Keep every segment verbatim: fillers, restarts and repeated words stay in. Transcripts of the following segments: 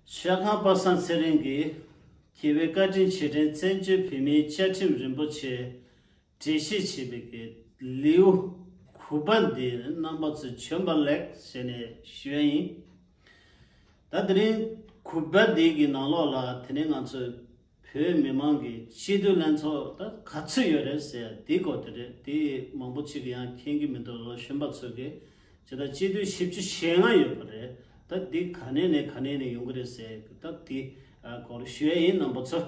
ཤ་ཁང་པ་སངས་ཚེ་རིང་གིས་རྒྱལ་བའི་བཀའ་དྲིན་རྗེས་དྲན་བཙན་བྱོལ་བོད་མིའི་བཅའ་ཁྲིམས་རིན་པོ་ཆེ་འགྲེལ་བཤད་བྱས་པའི་གི་ལེའུ་དགུ་པ་འདི་རྣམ་པ་ཚོས་བྱོན་པ་ལེགས་ཟེར་ནས་ཞུ་ཡ་ཡིན། ད་དེ་རིང་དགུ་པ་འདི་གི་ནང་ལོགས་ལ་དེ་ནས་ང་ཚོས་བོད་མི་མང་གི་སྤྱི་འཐུས་ལྷན་ཚོགས་ད་ག་ཚོད་ཡོད་རེད་ཟེར་དེའི་སྐོར་དེ་རེད། དེ་མང་པོ་ཅིག་གིས་ཡང་མཁྱེན་གྱི་མི་འདུག་ལ། གཞོན་པ་ཚོས་གི་ཇི་ལྟར་སྤྱི་འཐུས་བཞི་བཅུ་ཞེ་ལྔ་ཡོད་པ་རེད། ད་འདི་ག་ནས་ནས་ག་ནས་ནས་ཡོང་གི་རེད་ཟེར་ད་འདི་སྐོར་ཞུ་ཡ་ཡིན། རྣམ་པ་ཚོ།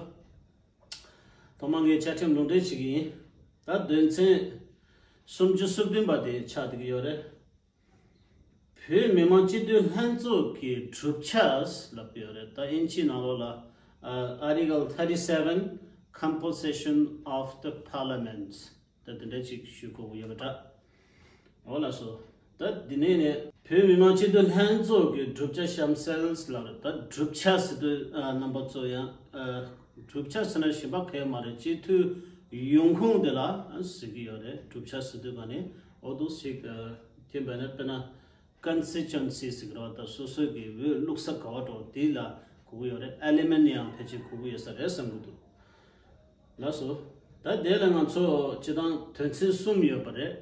ཐོག་མར་ངས་བཅའ་ཁྲིམས་ལུང་འདྲེན་བྱེད་ཀྱི་ཡིན། ད་དོན་ཚན་སུམ་ཅུ་སོ་བདུན་པ་དེ་ཆགས་བསྡད་ཀྱི་ཡོད་རེད། བོད་མི་མང་སྤྱི་འཐུས་ལྷན་ཚོགས་ཀྱི་གྲུབ་ཆ་ལབ་ཀྱི་ཡོད་རེད། ད་དབྱིན་ཇིའི་ནང་ལོགས་ལ་Article thirty seven, Composition of the Parliament. ད་དེ་འདྲ་ཅིག་ཞུ་དགོས་ཀྱི་ཡོད་པ་འདྲ། འོ་ལགས་སོ། ད་འདི་ནས་ནས་བོད་མི་མང་སྤྱི་འཐུས་ལྷན་ཚོགས་ཀྱི་གྲུབ་ཆ་གཤམ་གསལ་ལ་ད་གྲུབ་ཆ་ཟེར་དུས་རྣམ་པ་ཚོ་ཡང་གྲུབ་ཆ་ཟེར་ན་གཞན་པ་གང་ཡང་མ་རེད། སྤྱི་འཐུས་ཡོང་ཁུངས་དེ་ལ་ཟེར་གྱི་ཡོད་རེད། གྲུབ་ཆ་ཟེར་དུས་ག་ནས་འོ་འདུག་ཞིག་ཁྱེད་འབད་ན་དཔེར་ན། Constituency ཟེར་གི་རེད་བ། ད་སོ་སོའི་གི་འོས་བླུག་ས་ག་བ་འགྲོ་དེ་ལ་གོ་གི་ཡོད་རེད། Element ནི་ཡང་ཕལ་ཆེར་གོ་གི་ཡོད་ས་རེད་བསམ་གི་འདུག་ལགས་སོ། ད་དེ་ལ་ང་ཚོ་སྤྱི་བཏང་དོན་ཚན་གསུམ་ཡོད་པ་རེད།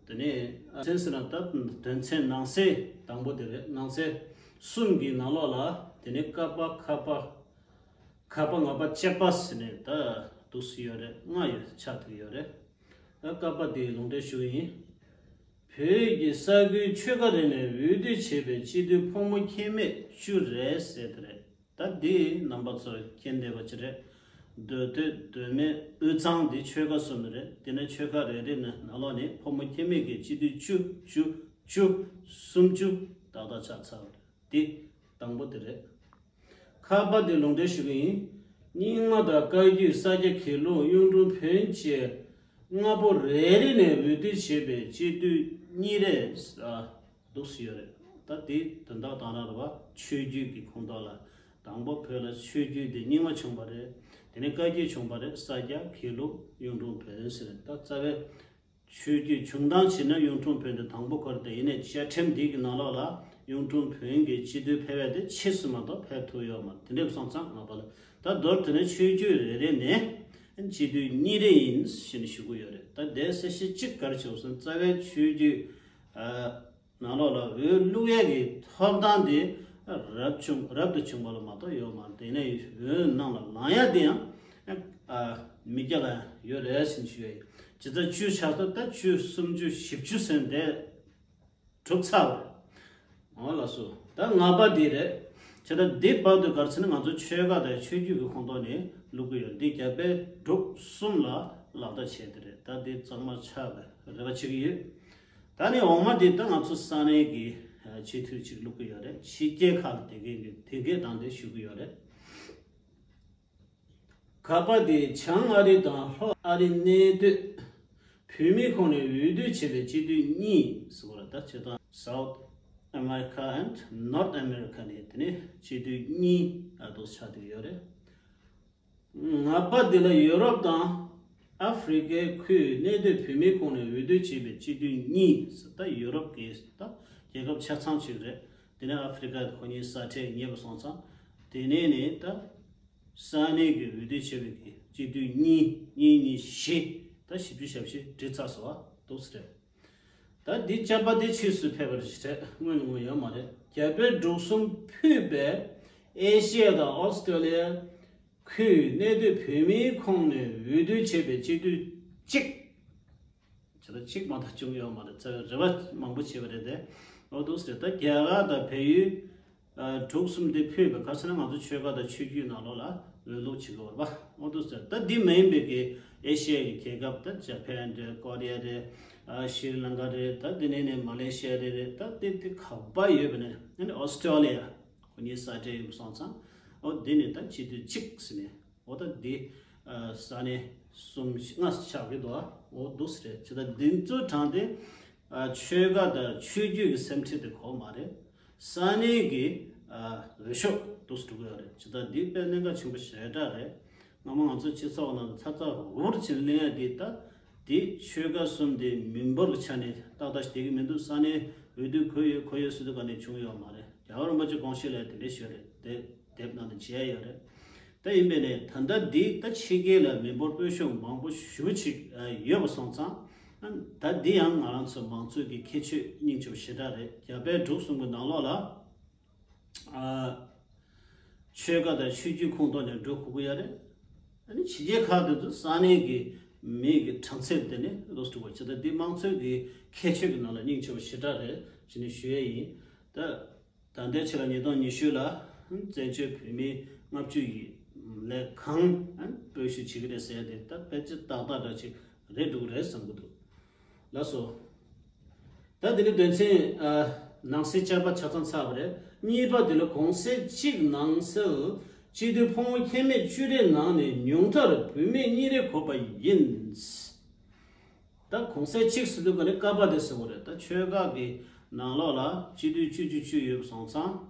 དེ་ནས་ཚན་ཟེར་ན་ད་དོན་ཚན་ནང་གསེས་དང་པོ་དེ་རེད། ནང་གསེས་གསུམ་གི་ནང་ལོགས་ལ་དེ་ནས་ཀ་པ་ཁ་པ་ག་པ་ང་པ་ཅ་པ་ཟེར་ནས་ད་འདུག་སེ་ཡོད་རེད། ལྔ་ཡོད་ཆགས་བསྡད་ཡོད་རེད། ད་ཀ་པ་དེ་ལུང་འདྲེན་ཞུ་གི་ཡིན། བོད་ཀྱི་ས་ཁུལ་ཆོལ་ཁ་རེ་ནས་འོས་བསྡུ་བྱས་པའི་སྤྱི་འཐུས་ཕོ་མོ་ཁྱད་མེད་བཅུ་རེད་ཟེར་དེ་རེད། ད་འདི་རྣམ་པ་ཚོ་མཁྱེན་བསྡད་པ་ཅིག་རེད། མདོ་སྟོད་མདོ་སྨད་དབུས་གཙང་འདི་ཆོལ་ཁ་གསུམ་རེད། དེ་ནས་ཆོལ་ཁ་རེ་རེ་ནས་ནང་ལོགས་ནས་ཕོ་མོ་ཁྱད་མེད་ཀྱི་སྤྱི་འཐུས་བཅུ་བཅུ་བཅུ་སུམ་ཅུ་ཏག་ཏག་ཆགས་ཚར་བ་རེད། འདི་དང་པོ་དེ་རེད། ཁ་པ་དེ་ལུང་འདྲེན་ཞུ་གི་ཡིན། རྙིང་མ་དང་བཀའ་བརྒྱུད། ས་སྐྱ། དགེ་ལུགས། གཡུང་དྲུང་བོན་བཅས་ལྔ་པོ་རེ་རེ་ནས་འོས་བསྡུ་བྱས་པའི་སྤྱི་འཐུས་གཉིས་རེ་ཨ་འདུག་སེ་ཡོད་རེད། ད་དེ་དོན་དག་དང་རང་རེད་བ། ཆོས་བརྒྱུད་ཀྱི་ཁོངས་གཏོགས་ལ་དང་པོ་བོད་ལ་ཆོས་བརྒྱུད་དེ་རྙིང་མ་བྱུང་བ་རེད། དེ་ནས་བཀའ་བརྒྱུད་བྱུང་བ་རེད། ས་སྐྱ། དགེ་ལུགས། གཡུང་དྲུང་བོན་ཟེར་ནས་ད་རྩ་བའི་ཆོས་བརྒྱུད་བྱུང་སྟངས་བྱས་ན་གཡུང་དྲུང་བོན་དེ་དང་པོ་ཁོ་རེད། དེ་ཡིན་ནའི་བཅའ་ཁྲིམས་འདི་གི་ནང་ལོགས་ལ་གཡུང་དྲུང་བོན་གྱི་སྤྱི་འཐུས་ཕེབས་ཡ་དེ་ཕྱིས་སུ་མ་གཏོགས་ཕེབས་ཐུབ་ཡོད་མ་རེད། དེ་འདྲ་སོང་ཙང་ང་པ་ལ་ད་མདོར་དེ་ནས་ཆོས་བརྒྱུད་རེ་རེ་ནས་སྤྱི་འཐུས་གཉིས་རེ་ཡིན་ཞེས་ནས་ཞུ་གི་ཡོད་རེད། ད་དེ་གསལ་བཤད་གཅིག་ག་རེ་བྱེད་དགོས་སོང་། རྩ་བའི་ཆོས་བརྒྱུད་ནང་ལོགས་ལ་འོས་བླུག་ཡས་ཀྱི་ཐོབ་ཐང་དེ་རབ་བྱུང་རབ་ཏུ་བྱུང་བ་ལ་མ་གཏོགས་ཡོད་མ་རེད། དེ་ནས་འོས་ནང་ལ་ལངས་ཡ་དེ་ཡང་མི་སྐྱ་ལ་ཡོད་རེད་ཟེར་ཞུ་ཡ་ཡིན། ཇི་ལྟར་བཅུ་ཆགས་ཐོག་ད་བཅུ་སུམ་ཅུ་བཞི་བཅུ་ཟེར་འདས་གྲུབ་ཚར་བ་རེད། འོ་ལགས་སོ། ད་ལྔ་པ་འདི་རེད། ཇི་ལྟར་འདི་བར་དུ་ག་རེ་ཟེར་ན་ང་ཚོ་ཆོལ་ཁ་དང་ཆོས་བརྒྱུད་ཀྱི་ཁོངས་གཏོགས་ནས་བླུག་གི་ཡོད། འདི་རྒྱ་བལ་འབྲུག་གསུམ་ལ་ལག་བསྟར་བྱས་ཏེ་རེད། ད་འདི་གཙང་མ་ཆགས་པའི་རེ་བ་བྱེད་ཀྱི་ཡོད། ད་ནི་འོག་མ་འདི་ད་ང་ཚོ་ས་གནས་ཀྱི་སྤྱི་འཐུས་ཅིག་བླུག་གི་ཡོད་རེད། ཕྱི་རྒྱལ་ཁག་ལ་བསྡད་མཁན་གྱི་དེ་གས་དང་དེ་ཞུ་གི་ཡོད་རེད། ག་པ་དེ་བྱང་ཨ་རི་དང་ལྷོ་ཨ་རི་གནས་སྡོད་བོད་མིའི་ཁོངས་ནས་འོས་བསྡུ་བྱས་པའི་སྤྱི་འཐུས་གཉིས་ཟེར་བ་ལ་ད་བྱེད་སྟངས་South America and North America ནས་དེ་ནས་སྤྱི་འཐུས་གཉིས་ཨ་འདུག་ཆགས་བསྡད་ཡོད་རེད། ལྔ་པ་འདི་ལ་ཡུ་རོབ་དང་ཨ་ཧྥེ་རི་ཁའི་ཁུལ་གནས་སྡོད་བོད་མིའི་ཁོངས་ནས་འོས་བསྡུ་བྱས་པའི་སྤྱི་འཐུས་གཉིས། ད་ཡུ་རོབ་ཀྱི་ད་རྒྱལ་ཁབ་ཆ་ཚང་ཅིག་རེད། དེ་ནས་ཨ་ཧྥེ་རི་ཁ་ཁོ་གཉིས་ས་ཁྲལ་ཉེ་བ་སོང་ཙང་དེ་ནས་ནི་ད་ས་གནས་ཀྱི་འོས་བསྡུ་བྱས་པའི་གི་སྤྱི་འཐུས་གཉིས་གཉིས་གཉིས་བཞི་ད་བཞི་བཅུ་ཞེ་བཞི་འགྲིག་ཚར་སོང་བ་འདུག་ཟེར། ད་འདི་ཅ་པ་འདི་ཕྱིས་སུ་ཕེབས་པ་རེད་ཟེར། སྔོན་ནས་ཡོད་མ་རེད། རྒྱ་བལ་འབྲུག་གསུམ་ཕུད་པའི་ཨེ་ཤི་ཡ་དང་ཨོ་སི་ཀྲོ་ལི་ཡ་ཁུལ་གནས་སྡོད་བོད་མིའི་ཁོངས་ནས་འོས་བསྡུ་བྱས་པའི་སྤྱི་འཐུས་གཅིག་བྱས་ན་གཅིག་མ་གཏོགས་བྱུང་ཡོད་མ་རེད། རྩ་བའི་རེ་བ་མང་པོ་བྱས་པ་རེད་དེ། ཨོ་འདུག་ཟེར། ད་རྒྱ་གར་དང་བལ་ཡུལ་ཨ་འབྲུག་གསུམ་དེ་ཕུད་པའི་ག་ཟེར་ན་ང་ཚོ་ཆོལ་ཁ་དང་ཆོས་བརྒྱུད་ནང་ལོགས་ལ་འོས་བླུག་བྱེད་དགོས་པ་ཨོ་འདུག་ཟེར། ད་འདི་མ་ཡིན་པའི་གི་ཨེ་ཤི་ཡ་གི་རྒྱལ་ཁབ་ད་ཇ་པན་རེད། ཀོ་རི་ཡ་རེད། ཨ་ཤྲི་ལང་ཀ་རེད། ད་དེ་ནས་ནས་མ་ལེ་ཤི་ཡ་རེད། རེད། ད་དེ་དེ་ག་པར་ཡོད་པ་ནས་ཨ་ནི་ཨོ་སི་ཀྲོ་ལི་ཡ་ཁོ་གཉིས་ས་ཁྲལ་ཡོད་སོང་ཙང་ཨོ་འདི་ནས་ད་སྤྱི་འཐུས་གཅིག་ཟེར་ནས། འོ་ད་འདི་ས་གནས་གསུམ་ལྔ་ཆགས་ཀྱི་འདུག་ཨ། འོ་འདུག་སེ་རེད། བྱས་ཙང་འདི་ཚོའི་གྲངས་དེ་ཆོལ་ཁ་དང་ཆོས་བརྒྱུད་ཀྱི་སེམས་ཁྲལ་དེ་གོ་མ་རེད། ས་གནས་ཀྱི་འོས་ཤོག་འདུག་སེ་འགྲོ་གི་ཡོད་རེད། བྱས་ཙང་འདི་དཔེ་གནད་འགག་ཆེན་པོ་ཞེ་དྲག་རེད། སྔ་མ་ང་ཚོ་སྤྱི་ཚོགས་ནང་ཚ་ཚ་འུར་འུར་བྱས་གླེང་ཡ་འདི་ད་འདི་ཆོལ་ཁ་གསུམ་དེ་མི་འབོར་གྱི་ཆ་ནས་ཏག་ཏག་ཞིག་བསྡད་ཀྱི་མི་འདུག་ས་གནས་འོས་བསྡུ་ག་ཡོད་ག་ཡོད་ཟེར་དུས་ག་ནས་བྱུང་ཡོད་མ་རེད། རྒྱལ་བ་རིན་པོ་ཆེ་དགོངས་བཞེད་ལ་དེ་འདྲ་ཞུས་རེད། དེ་དེབ་ནང་དུ་མཇལ་ཡོད་རེད། ད་ཡིན་པས་ནས་ད་ལྟ་འདི་ད་ཕྱི་རྒྱལ་ལ་མི་འབོར་སྤོས་ཤོག་མང་པོ་ཞེ་པོ་ཅིག་ཡོད་པ་སོང་ཙང་། ད་འདི་ཡང་ང་རང་ཚོ་མང་གཙོའི་གི་ཁྱད་ཆོས་སྙིང་རྗེ་པོ་ཞེ་དྲག་རེད། རྒྱ་བལ་འབྲུག་གསུམ་གྱི་ནང་ལོགས་ལ། ཆོལ་ཁ་དང་ཆོས་བརྒྱུད་ཁོངས་གཏོགས་ནས་འགྲོ་དགོས་ཀྱི་ཡོད་རེད། ཨ་ནི་ཕྱི་རྒྱལ་ཁག་དེ་ཚོ་ས་གནས་ཀྱི་མི་གི་གྲངས་ཚད་དེ་ནི་ལོ་སུ་བ་ཆེ། ད་འདི་དམངས་གཙོའི་གི་ཁྱད་ཆོས་ཀྱི་ནང་ལ་སྙིང་རྗེ་པོ་ཞེ་དྲག་རེད་ཅེས་ནས་ཞུ་ཡས་ཡིན། ད་ད་ལྟའི་ཆར་ལ་ཉིས་སྟོང་ཉི་ཤུ་ལ་བཙན་བྱོལ་བོད་མི་ལྔ་བཅུ་ཡི་ལས་གང་སྤོས་ཤུགས་བྱེད་ཀྱི་རེད་ཟེར་ཏེ། ད་དཔེ་ཆ་ཏག་ཏག་འདྲ་ཅིག་རེད་འགྲོ་གི་རེད་བསམ་གྱི་འདུག། ལགས་སོ། ད་དེ་ནི་དོན་ཚན་ཨ་ནང་གསེས་བཅར་པ་ཆ་ཚང་ཚར་བ་རེད། གཉིས་པ་དེ་ལ་གོང་གསལ་གཅིག་ནང་གསལ་སྤྱི་འཐུས་ཕོ་མོ་ཁྱད་མེད་བཅུ་རེའི་ནང་ནས་ཉུང་མཐར་བུད་མེད་གཉིས་རེ་དགོས་པ་ཡིན། ད་གོང་གསལ་གཅིག་ཟེར་དུས་ག་ནས་ཀ་པ་དེ་ཟེར་བ་རེད། ད་ཆོལ་ཁ་གི་ནང་ལོགས་ལ་སྤྱི་འཐུས་བཅུ་བཅུ་བཅུ་ཡོད་པ་སོང་ཙང་།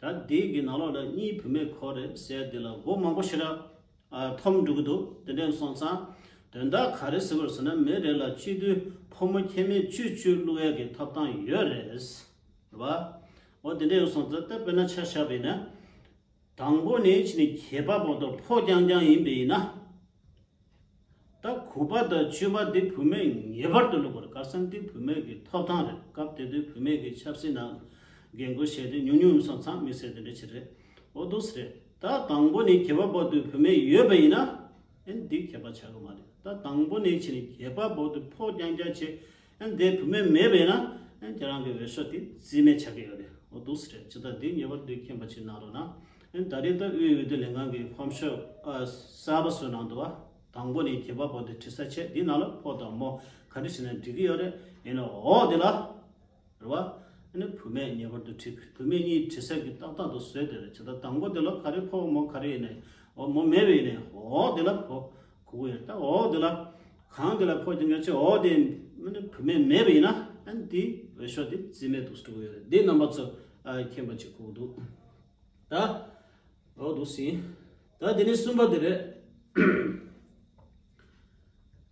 ད་དེ་གི་ནང་ལོགས་ལ་གཉིས་བུད་མེད་དགོས་རེད་ཟེར་དེ་ལ་མགོ་མང་པོ་ཞེ་དྲག་ཨ་ཐོམ་འགྲོ་གི་འདུག། དེ་འདྲ་སོང་ཙང་དོན་དག་ག་རེ་ཟེར་བར་ཟེར་ན། མི་རེ་ལ་སྤྱི་འཐུས་ཕོ་མོ་ཁྱད་མེད་བཅུ་བཅུ་བླུག་ཡག་གི་ཐོབ་ཐང་ཡོད་རེད། རེད་བ། འོ་དེ་འདྲ་ཡོད་སོང་ཙང་ད་དཔེར་ན་ཆ་བཞག་པ་ཡིན་ན། དང་པོ་ནས་ཕྱིན་ནས་གྱད་པ་བར་དུ་ཕོ་རྐྱང་རྐྱང་ཡིན་པ་ཡིན་ན། ད་དགུ་པ་དང་བཅུ་པ་འདི་བུད་མེད་ངེས་པར་དུ་བླུག་དགོས་རེད། ག་རེ་ཟེར་ན་འདི་བུད་མེད་ཀྱི་ཐོབ་ཐང་རེད། སྐབས་དེ་དུས་བུད་མེད་ཀྱི་ཆབ་སྲིད་ནང་འགན་འཁུར་བྱས་ཏེ་ཉུང་ཉུང་སོང་ཙང་དམིགས་བསལ་དེ་འདྲ་ཅིག་རེད། འོ་འདུག་སེ་རེད། ད་དང་པོ་ནས་གྱད་པ་བར་དུ་བུད་མེད་ཡོད་པ་ཡིན་ན། ཨེ་འདི་ཁྱད་པར་ཆགས་ཀྱི་མ་རེད། ད་དང་པོ་ནས་ཕྱིན་ནས་གྱད་པ་བར་དུ་ཕོ་རྐྱང་རྐྱང་བྱས། ཨེ་འདི་བུད་མེད་མེད་པ་ཡིན་ན། ཨེ་ཁྱེད་རང་གི་འོས་ཤོག་དེ་རྩིས་མེད་ཆགས་ཀྱི་ཡོད་རེད། འོ་འདུག་སེ་རེད། ཇི་ལྟར་འདི་ངེས་པར་དུ་མཁྱེན་པ་ཅིག་གནང་རོགས་གནང་། ཨེ་ད་རེས་ད་དབུས་འོས་བསྡུ་ལས་ཁང་གི་ཕོམ་ཤོག་ཨ་གསར་པ་བཟོས་གནང་འདུག་བ། དང་པོ་ནས་གྱད་པ་བར་དུ་བྲིས་ས་བྱས། འདི་ནང་ལ་ཕོ་དང་མོ་ག་འདྲ་བྱས་ན་འགྲིག་གི་ཡོད་རེད། ཡིན་ནའི་འོག་དེ་ལ། རེད་བ། ཨ་ནི་བུད་མེད་ངེས་པར་དུ་བྲིས། བུད་མེད་གཉིས་བྲིས་ས་གི་ཏག་ཏག་ཏུ་བཟོས་དེ་རེད། ཇི་ལྟར་དང་པོ་དེ་ལ་ག་རེ་ཕོ་མོ་ག་རེ་ཡིན་ནའི། འོ་མོ་མེད་པ་ཡིན་ནའི་འོག་དེ་ལ་ཕོ་དགོས་ཀྱི་ཡོད། ད་འོག་དེ་ལ་གང་དེ་ལ་ཕོ་དེ་ངེས་ཅིག་འོག་དེ་ཨ་ནི་བུད་མེད་མེད་པ་ཡིན་ན། ཨ་ནི་དེ་འོས་ཤོག་དེ་རྩིས་མེད་དུ་འགྲོ་གི་ཡོད་རེད། འདི་རྣམ་པ་ཚོ་ཨ་མཁྱེན་པ་ཅིག་དགོས་འདུག། ད་འོ་འདུག་སེ་ཡིན། ད་དེ་ནས་གསུམ་པ་དེ་རེད།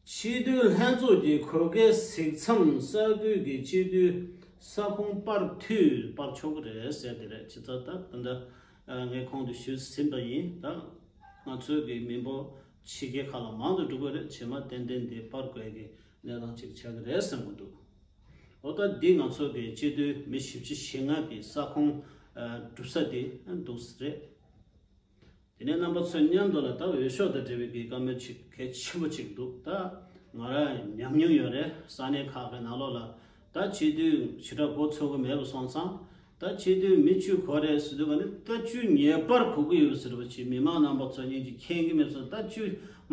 སྤྱི་འཐུས་ལྷན་ཚོགས་ཀྱི་གོ་སྐལ་གཟིགས་མཚམས་ས་ཁུལ་གྱི་སྤྱི་འཐུས་ས་ཁོངས་སྤར་འཐུས་སྤར་ཆོག་གི་རེད་ཟེར་དེ་རེད། ཇི་ལྟར་ད་ད་ལྟ་ངས་གོང་དུ་ཞུས་ཟིན་པ་ཡིན། ད་ང་ཚོའི་གི་མི་འབོར་ཕྱི་རྒྱལ་ཁག་ལ་མང་དུ་འགྲོ་གི་རེད། རྗེས་མ་ཏན་ཏན་དེ་སྤར་དགོས་ཀྱི་གནས་སྟངས་ཅིག་ཆགས་ཀྱི་རེད་བསམ་གྱི་འདུག། འོ་ད་འདི་ང་ཚོ་གི་སྤྱི་འཐུས་མི་བཞི་བཅུ་ཞེ་ལྔ་གི་ས་ཁོངས་ཨ་གྲུབ་ས་དེ་འདུག་སེ་རེད། དེ་ནས་རྣམ་པ་ཚོ་མཉམ་དུ་ལ་ད་འོས་ཤོག་དང་འབྲེལ་བའི་གི་བཀའ་མོལ་ཅིག་གལ་ཆེན་པོ་ཅིག་འདུག། ད་ང་རང་ཉམས་མྱོང་ཡོད་རེད། ས་གནས་ཁག་གི་ནང་ལོགས་ལ་ད་སྤྱི་འཐུས་ཞེ་དྲག་འགོ་ཚུགས་ཀྱི་མེད་པ་སོང་ཙང་། ད་སྤྱི་འཐུས་མི་བཅུ་དགོས་རེད་ཟེར་དུས་ག་ནས་ད་བཅུ་ངེས་པར་དགོས་ཀྱི་ཡོད་ཟེར་བ་ཅིག་མི་མང་རྣམ་པ་ཚོ་སྙིང་རྗེ་མཁྱེན་གྱི་མེད་སོང་། ད་བཅུ་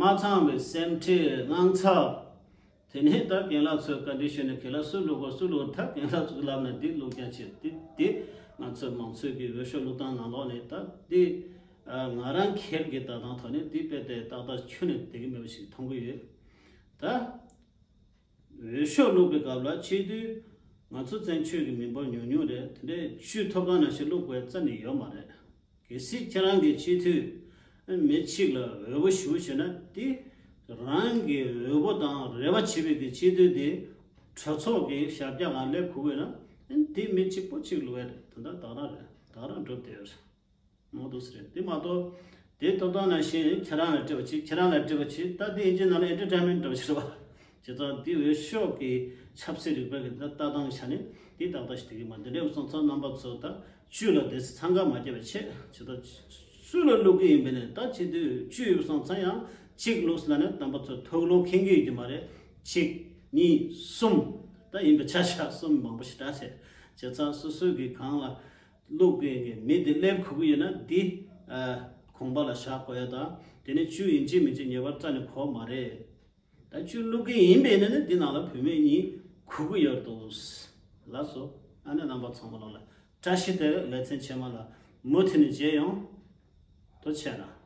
མ་ཚང་བའི་སེམས་ཁྲལ་དངངས་འཚབ། དེ་ནས་ད་རྒན་ལགས་ཚོས་བཀའ་འདྲི་ཞུས་ནས་གན་ལ་སུ་བླུག་དགོས་སུ་བླུག་དགོས། ད་རྒན་ལགས་ཚོས་ལབ་ན་འདི་བླུག་རྐྱང་བྱེད། འདི་འདི་ང་ཚོའི་མང་གཙོའི་གི་འོས་ཤོག་བླུག་སྟངས་ནང་ལོགས་ནས་ད་འདི་ཨ་ང་རང་སྒེར་གྱི་ལྟ་སྟངས་ཐོག་ནས་འདི་དཔེ་དེ་ཏག་ཏག་ཁྱོན་ནས་བསྡད་ཀྱི་མེད་པ་ཞིག་མཐོང་གི་ཡོད། ད་འོས་ཤོག་བླུག་པའི་སྐབས་ལ་སྤྱི་འཐུས་ང་ཚོ་བཙན་བྱོལ་གྱི་མི་འབོར་ཉུང་ཉུང་རེད། དེ་འདྲའི་བཅུ་ཐོབ་ཐང་ནང་བཞིན་བླུག་དགོས་རྩ་ནས་ཡོད་མ་རེད། གལ་སྲིད་ཁྱེད་རང་གི་སྤྱི་འཐུས་མི་གཅིག་ལ་འོས་པོ་ཞེ་པོ་བྱས་ན། དེ་རང་གི་འོས་པོ་དང་རེ་བ་བྱེད་པའི་གི་སྤྱི་འཐུས་དེ་གྲོས་ཚོགས་ཀྱི་ཞབས་བཀྱག་སྒང་སླེབས་དགོས་ཀྱི་ཡོད་ན། དེ་མི་གཅིག་པོ་གཅིག་བླུག་ཡ་རེད། དེ་འདྲ་ད་ག་རང་རེད། ད་ག་རང་འགྲུབ་བསྡད་ཡོད་རེད། མོ་འདུག་སེ་རེད། དེ་མ་གཏོགས་དེ་ཐོབ་ཐང་ནང་བཞིན་ཁྱེད་རང་ལ་སྤྲད་པ་ཅིག་ཁྱེད་རང་ལ་སྤྲད་པ་ཅིག་ད་དེ་ཡིན་གཅིག་ནང་ལ་ཨེན་ཊར་ཊེན་མེན་ཊི་འདྲ་པོ་ཞིག་རེད་པ། བྱས་ཙང་དེ་འོས་ཤོག་གི་ཆབ་སྲིད་རིག་པ་གི་ད་ལྟ་སྟངས་ཆ་ནས་དེ་ཏག་ཏག་ཞིག་བསྡད་ཀྱི་མ་རེད། དེ་འདྲ་སོང་ཙང་རྣམ་པ་ཚོ་ད་བཅུ་ལ་དེ་འཚང་ཁ་མ་རྒྱབ་པ་བྱེད། བྱས་ཙང་སུ་ལ་བླུག་གི་ཡིན་པས་ནས་ད་བྱེད་དུས་བཅུ་ཡོད་སོང་ཙང་ཡང་གཅིག་བླུགས་ལབ་ནས་རྣམ་པ་ཚོ་ཐུགས་ལོང་འཁེལ་གྱི་ཡོད་ཀྱི་མ་རེད། གཅིག་གཉིས་གསུམ་ད་ཡིན་པའི་ཆ་བཞག་གསུམ་མང་པོ་ཞིག་འདྲ་བྱས། བྱས་ཙང་སོ་སོའི་གི་གང་ལ་བླུག་པའི་གི་མི་དེ་སླེབས་དགོས་ཀྱི་ཡོད་ན། འདི་ཨ་དགོངས་པ་ལ་བཞག་དགོས་ཡ་དང་། དེ་ནས་བཅུ་ཡིན་གཅིག་མིན་གཅིག་ངེས་པར་རྩ་ནས་དགོས་མ་རེད། ད་བཅུ་བླུག་གི་ཡིན་པས་ན་ནི་འདི་ནང་ལ་བུད་མེད་གཉིས་དགོས་ཀྱི་ཡོད་འདུག། ལགས་སོ། ཨ་ནི་རྣམ་པ་ཚང་མ་ལོག་ལ་བཀྲ་ཤིས་བདེ་ལེགས། ལེ་ཚན་རྗེས་མ་ལ་མུ་མཐུད་ནས་མཇལ་ཡོང་། ཐུགས་རྗེ་ཆེ་གནང་།